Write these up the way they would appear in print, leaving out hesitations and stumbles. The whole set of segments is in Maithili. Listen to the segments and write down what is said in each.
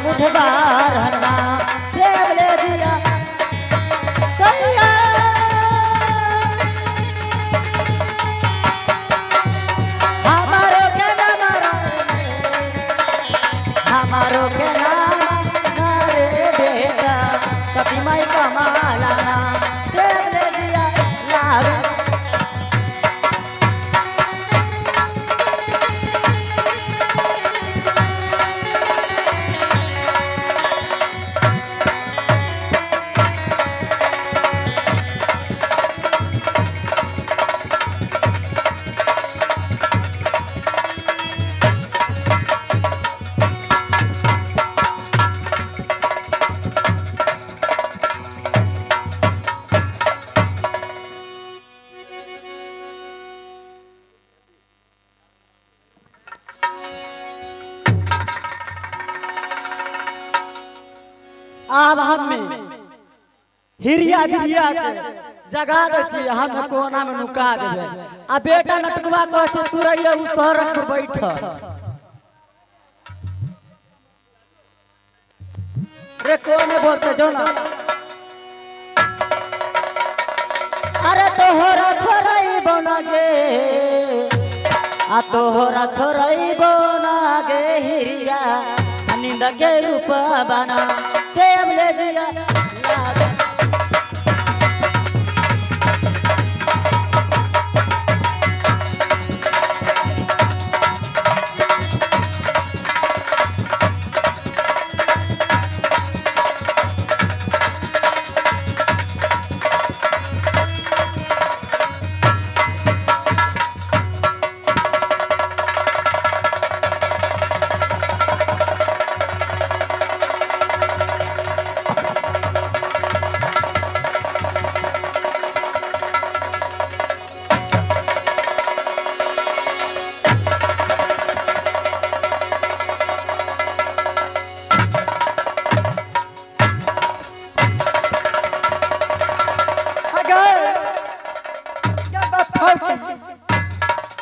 अंगूठदार हन्ना सेब ले दिया सैया। हमारो के नाम हमारो के नाम रे बेटा सती माई कमाला सेब ले दिया लाल। आब हमें हिरिया झिरिया के जगा दै छी, हम कोना में नुका देबै। आ बेटा नटकुआ कहै छै तू रहिए उ सड़क पर बैठ। रे कोने बोलते जो ना। अरे तोहरा छोराई बना गे, आ तोहरा छोराई बना गे हिरिया नींद के रूप बना सेब ले जिया लाग।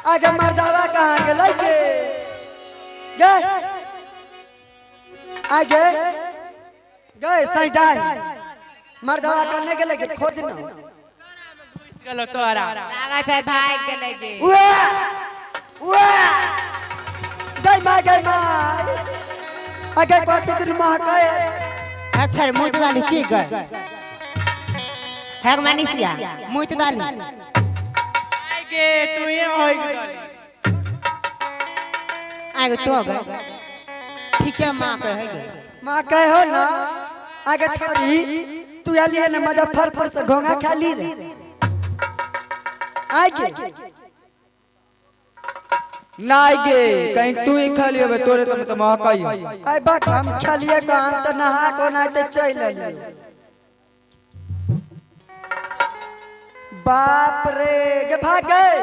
आगे मर्दावा कहाँ गेलै गे? गे आगे गए साइडाई मर्दावा करने गेलै गे, खोज न गेलो तोरा लागा छै भाग गेलै गे। उए उए गई मां गई मां आगे पाछू दिन महकाए। अच्छा मुँह तो डाली की गए हैग मानिसिया मुँह तो डाली गे तू ये होई गेली आगे तो गए ठीक है मां कहे गे। मां कहे हो ना आगे छोरी तू आली है ना मुजफ्फरपुर से घोंगा खाली रे आगे ना गे कहीं तू ही खाली होबे तोरे तो तो महकाई। आई बात हम खालिए को हम तो नहा को ना ते चल आलिए। बाप रे गे भाग गए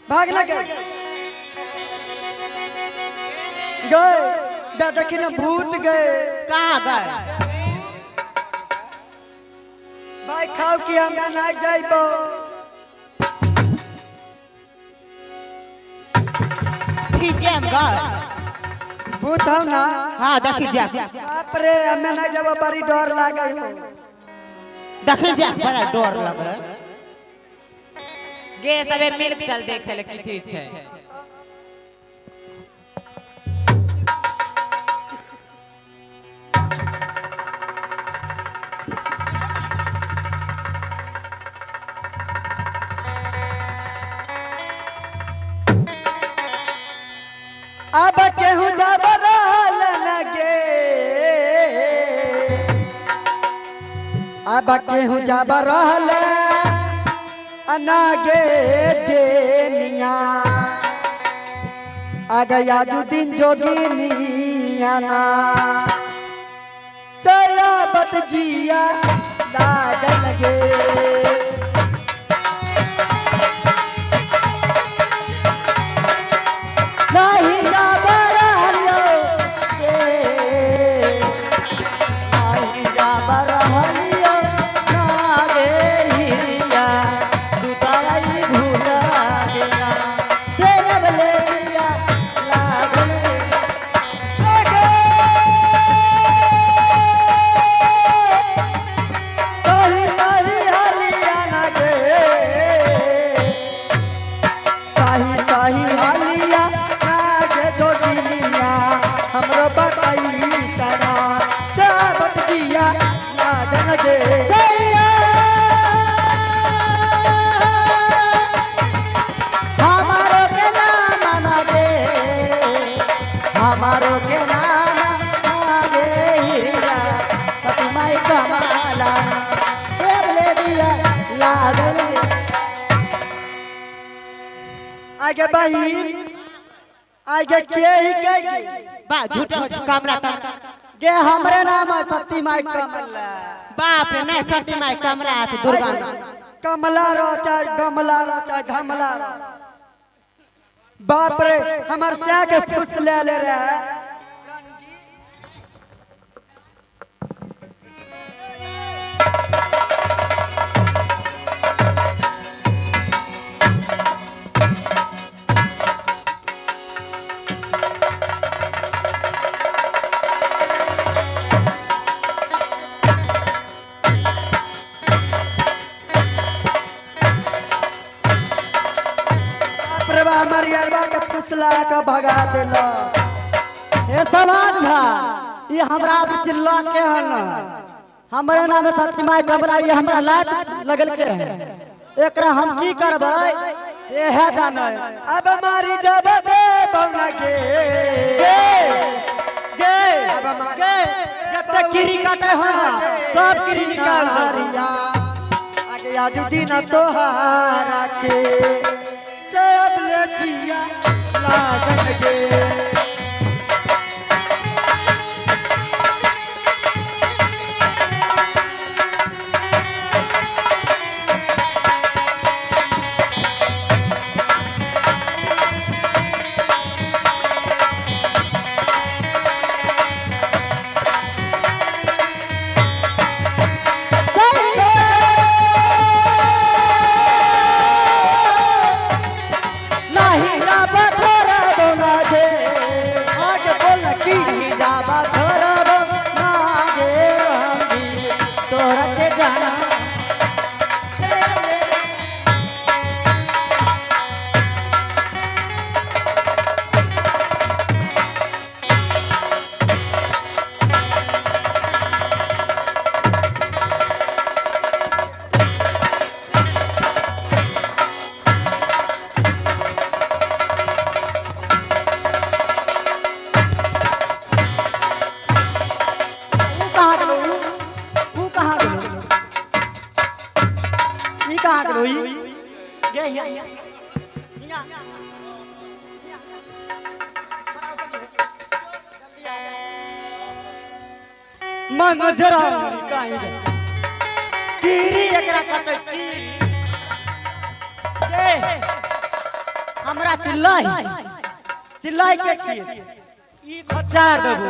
भाग लगे गए दादा की ना भूत गए। कहाँ गए भाई? खाओ कि हम ना जाइबो। ठीक है हम गए भूत हम ना। हाँ देखी जा। बाप रे हमें ना जाबो बड़ी डर लागे हो। देखी जा बड़ा डर लगे गे। सबे मिल चल देखे ले किथी छै। अब केहू जाब रहल न गे, अब केहू जाब रहल ना गे डेनिया आ गया जू दिन जोगिनिया ना सयाबत जिया लागल गे। नहीं जाब रहलियो गे, नहीं जाब रहलियो ना गे हिरिया दुताई भूला गेला सेब ले दिया लागल गे। आगे लागल। आगे बहिन आगे के ही के बा झूठा कमला त गे हमरे नाम है सती माई कमला। बाप रे नहीं सती माई कमला त दुर्गा कमला रो चाहे गमला रो चाहे धमला रो। बाप रे हमार स्या के फुस ले ले रहे है। फुसला के भगा देला। हे समाज भा ये हमरा चिल्ला के हन हमरे नाम है सती माई कमला ये हमरा लात लगल के है एकरा हम की करबै ये है जाने। अब मारी जब दे बौना गे गे गे अब गे जब तक कीरी काटे हो सब कीरी निकाल दे। आगे आजू दिन तोहारा के सब ले जिया लागन गे। मन जरा काहे कीरी एकरा कटे कीरी ए हमरा चिल्लाई चिल्लाई के छी ई खचार देबो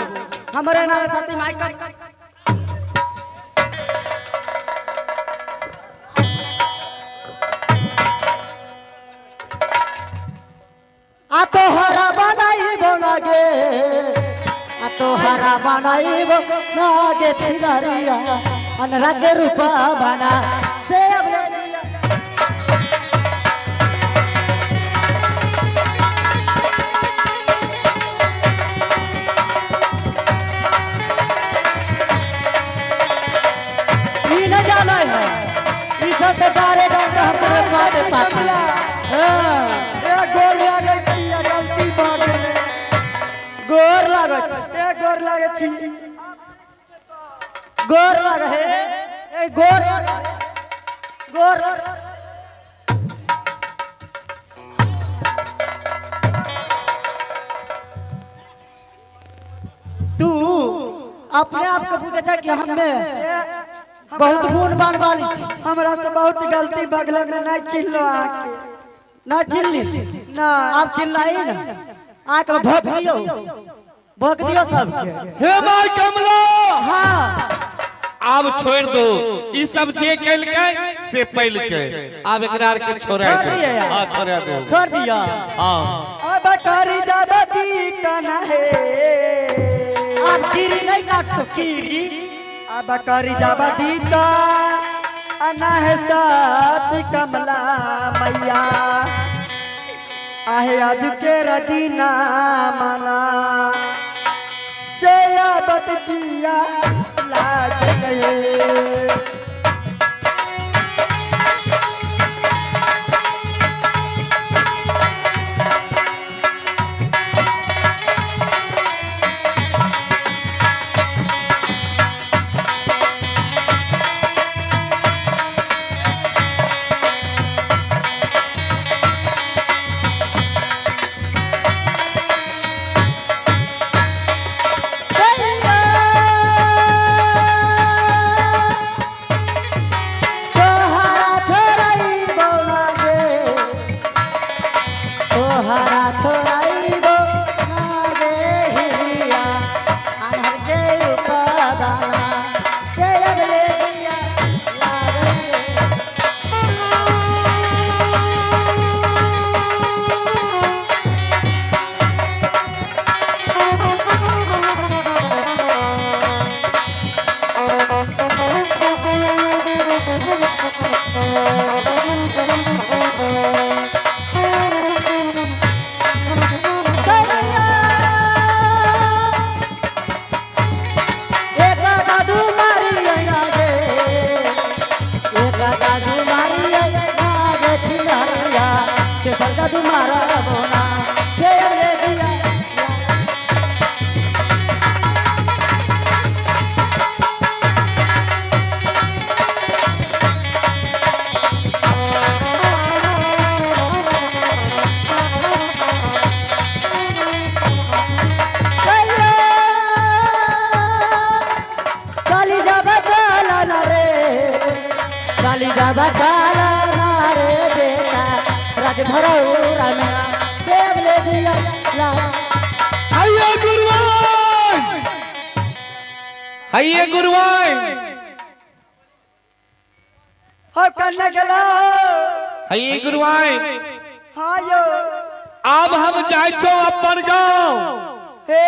हमरे नाम सती माई का आ तोहरा बनाई गे आ तोहरा बनाई गे छिलरिया अनरा के रूपा बना से अब ले लिया। ई न जाना है ई सब के बारे में हम तेरे साथ पाता। हां ए गोर लागै छी गलती भ गेलै। गोर लागै छी ए गोर लागै छी गोर लागे हे ए गोर लागे गोर तू अपने आप के बुझे छै कि हमे बहुत गुणवान वाली छी। हमरा से बहुत गलती बगल में नहीं चिल्लो आके ना चिल्ली ना आप चिल्लाई ना आके भोग दियो भोग दियो सबके। हे माय कमला हाँ अब छोड़ दो ई सब जे कैलकै से पैलकै अब एकरा के छोड़ा दो। हां छोड़ा दो छोड़ दिया। हां अब करी जब दी तना है अब कीरी नहीं काटतो कीरी अब करी जब दी तना है साथ कमला मैया आहे आज के रदीना मना से आबत जिया लाग गए। सैया, एक जादू मारी अइना गे, एक जादू मारी अइना गे छिनरिया, तेसर जादू मारबो ना से रे दिया। सैया, चली जाबा चलना रे, चली जाबा चलना रे बेटा, राज भरौरा में सेब ले जिया ला। हइये गुरुवान, हइये गुरुवान, हो कन्ने गेला। हइये गुरुवान। हाँ यो। अब हम जाय छौ अपन गांव। हे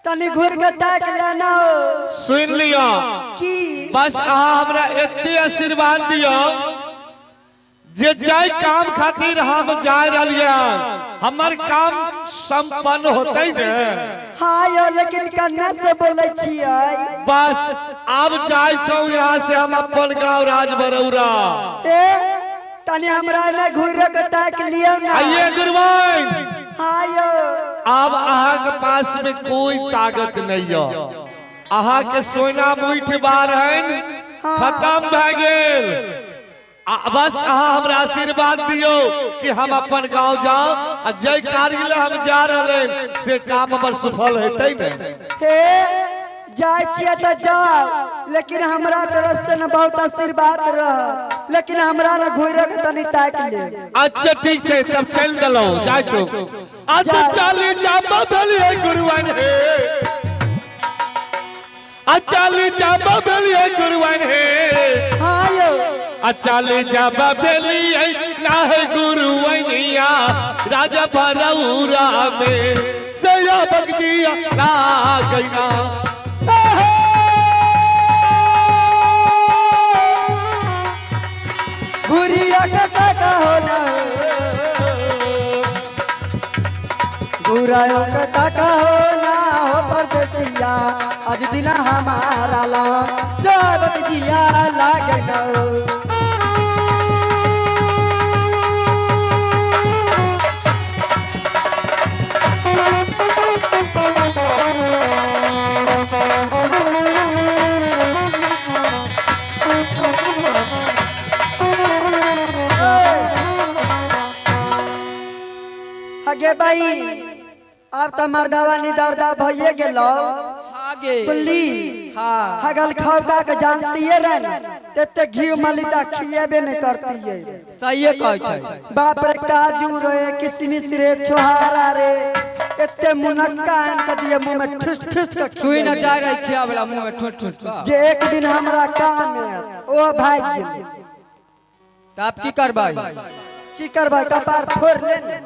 तनी घूर के ताक लेना हो। सुन लियो की बस अहाँ हमरा एते आशीर्वाद दियो जे जाय काम खातिर हम जाय रहलियै, हमर काम संपन्न होतै ने। हाँ यो, लेकिन कन्ने से बोलै छियै? बस अब जाय छौ यहाँ से हम अपन गांव राजबरौरा। ए तनी हमरा ने घूर के ताक लियो ना। आइए गुरुवान। हाँ यो। अब अहाँ के पास में कोई ताकत नहीं है, अहाँ के सोना मुठ बार है खत्म भए गेल। बस अहाँ हमरा आशीर्वाद दियो कि हम अपन गांव जाओ आ जय कार्य ले हम जा रहले से काम हमर सफल हेतै ने। हे जाय छियै तऽ जाओ, लेकिन हमरा तरफ से न बहुत आशीर्वाद रह, लेकिन हमरा न घूर के तनी ताक ले। अच्छा ठीक छै, तब चल देलौ जाय छौ। अच्छा चली जाबा भेलियै गुरुवान हे, अच्छा जाबा भेलियै गुरुवान हे। हाँ यो। अच्छा जाबा भेलियै नाह गुरुवनिया राजा भरौरा में सया बगजिया लागैना। घुरिया के टाका होना, घुरायो के टाका होना हो परदेसिया, आज दिना हमारा लाम जब जिया लागे ना। अगे भाई अब तो मर्दावा निदर्दा भइए गेलो। आगे सुनली? हाँ। हगल खौका के जानती है न, तेते घी मलिदा खिएबे नहीं करती है। सही कहै छै। बाप रे काजू रे, किशमिश रे, छोहारा रे, एते मुनक्का आन के दिए मुंह में ठुस ठुस के। तू ही न जाय रही खिया वाला मुंह में ठुस ठुस के। जे एक दिन हमरा काम है ओ भाग गेल। त आप की करबै? की करबै, कपार फोड़ ले ने।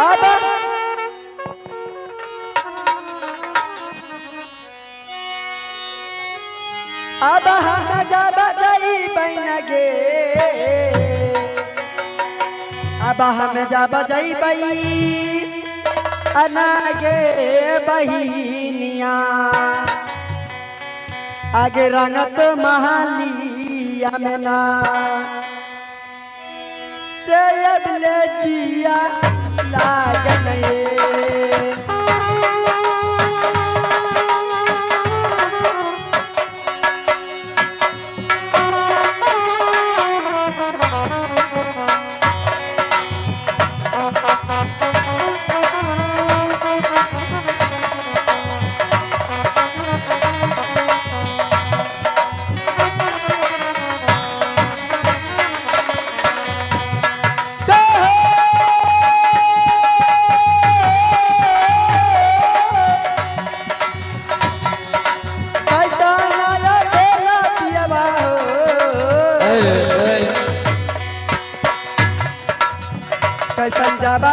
अब अब हम जब जइबै न गे, अब हम जब जइबै अना गे बहिनिया, आगे रंगत महालिया में ना से अब ले जिया लागन ये। कैसन जाबा।